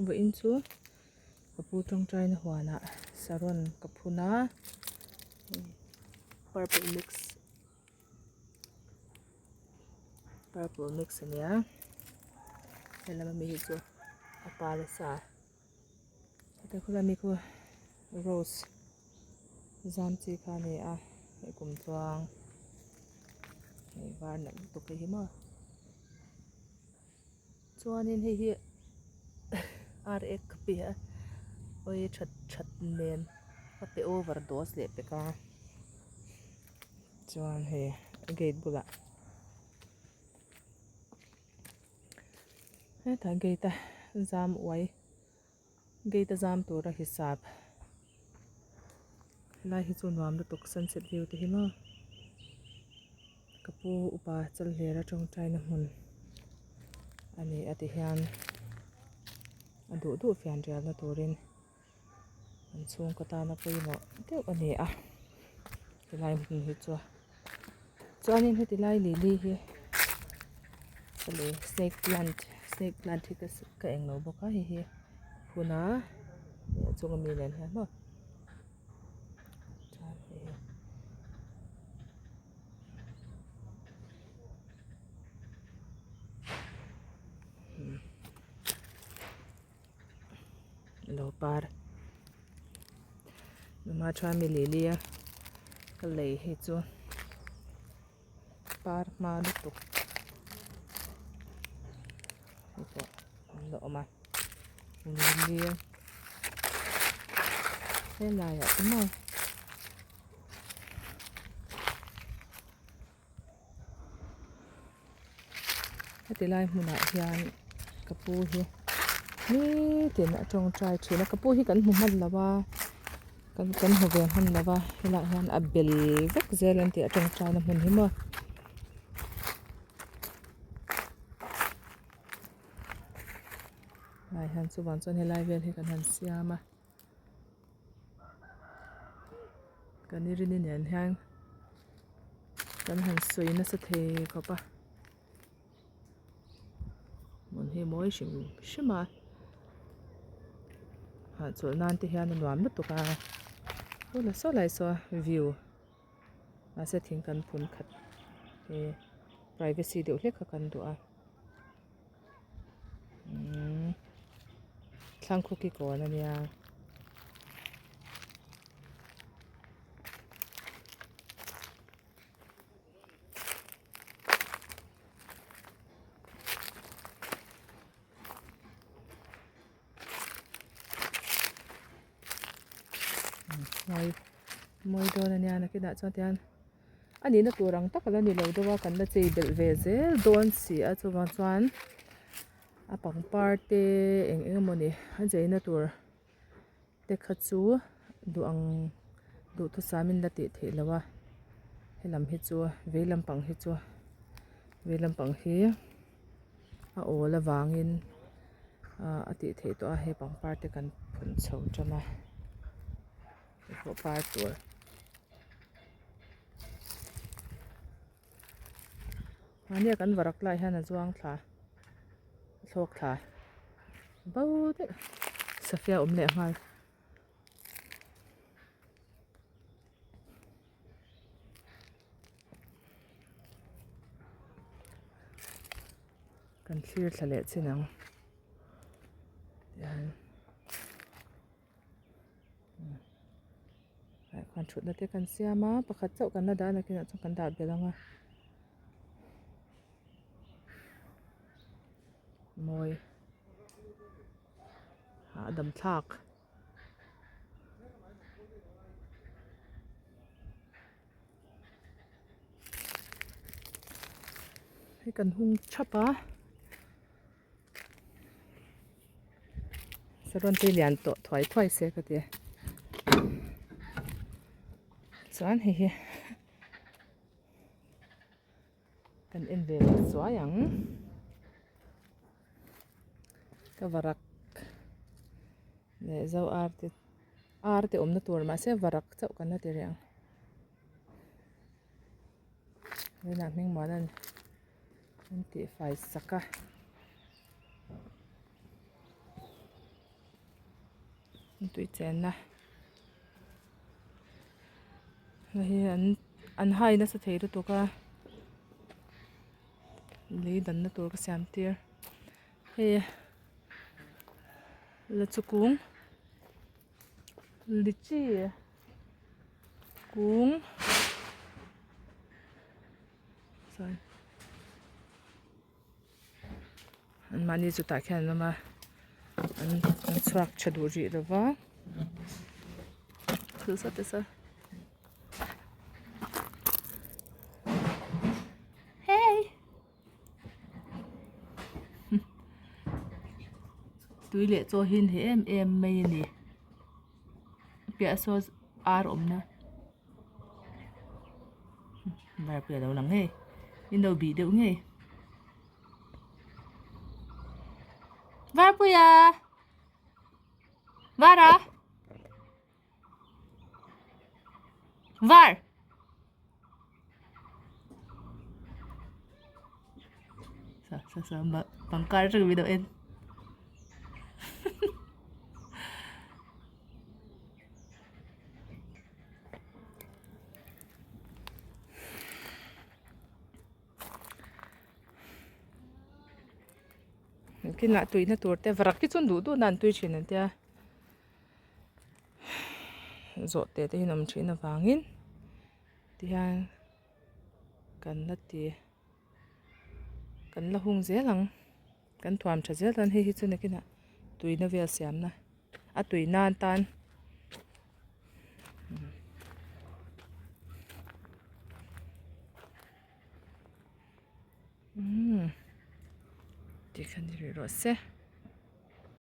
Vawiin chu ka pu tawngtaina huanah saron ka phun a purple mix purple mix a nia helam ami hi chu a par a sa heta khawlai mi khu rose zam chi kha a ni a hei kumtluang hei var nalh lutuk hei hi maw. Chuanin hei hi ar ek ka pe a awi that that nen ka pe over dose leh pek a chuan hei gate bulah hetah gate a zam uai gate a zam tura hisap helai hi chu nuam lutuk sunset view te hi maw ka pu upa chalhler a tawngtaina hmun a ni a ti hian a duh duh fian rialna turin an chhungkaw tana pawimawh deuh a ni a tilai hmun hi chu chuanin heti lai lili hi snake plant snake plant hi ka englo bawk a hei hi phun a a chunga mi nen hian maw chuan hei hi. Lo par numa chuan mi lili a ka lei hi chu par hma lutuk hei pawh an la awm a lili helaiah te maw. Heti lai hmunah hian ka pu hi nitin a tawngtai thin a ka pu hi kan hmu hman lo a kan kan hmu ve hman lo a helaiah hian a bel vek zel an tih a tawngtai na hmun hi maw. Helaiah hian chuvang chuan helai vel hi kan han siam a. Kan irini nen hian kan han sawi nasa thei khawp a hmun hi mawi hrim hrim a hahchawlh nan te hian a nuam lutuk a tunah saw lai saw view mahse thing kan phun khat e privacy deuh hlek kha kan duh a umm thlang khuki kawn a nia. Mawi mawi dawn a nia nakinah chuan tihian a nihna tur ang tak a la ni lo deuh a kan la chei belh ve zel dawn si a chuvang chuan a pangpar te eng eng emawni a cheina tur te kha chu duh ang duhthusam in la tih theih loh a helam hi chu vei lampang hi chu vei lampang hi a awl avangin ah a tih theih tawh a hei pangpar te kan phun chho tan a hei pawh par tur. Mahnia kan varak lai hian a zuang thla a thlawk thla bo daih safia awm leh nghal. Kan thlir thla leh chin ang tihian ah khuan thutna te kan siam a pakhat chauh kan la dah a nakinah chuan kan dah belh ang a mawi hahdam thlak. Hei kan hung thap a saron te lian tawh thuai thuai se ka ti chuan hei hi kan en ve leh chuai ang ka varak leh zo ar te ar te awmna tur mahse varak chauh kan la ti rih ang tunah hming muan an an tihfai sak a. Tui chenna hei hi an an hai nasa thei lutuk a lei danna tur ka siam tir hei la chu kung lychee kung chuan. Anmahni chu tah khian an awm a an an chhuak tha duh rih lo va thil sawt te saw hey tui leh chaw hi an heh em em mai a ni a piah saw ar awmna. Var pawh a lo lang ngei in lo bih deuh ngei Varpuia Vara Var Sa sa sa pangkar atang min lo en. Kinah tuihna tur te varak hi chuan duh duh nan tui thin an tia zawh te te hi an awm thin avangin tihian kan la ti kan la hung zel ang kan thuam tha zel dawn hei hi chu nakinah tuihna vel siamna. a tui nan tan umm tikhan ni rih rawh se.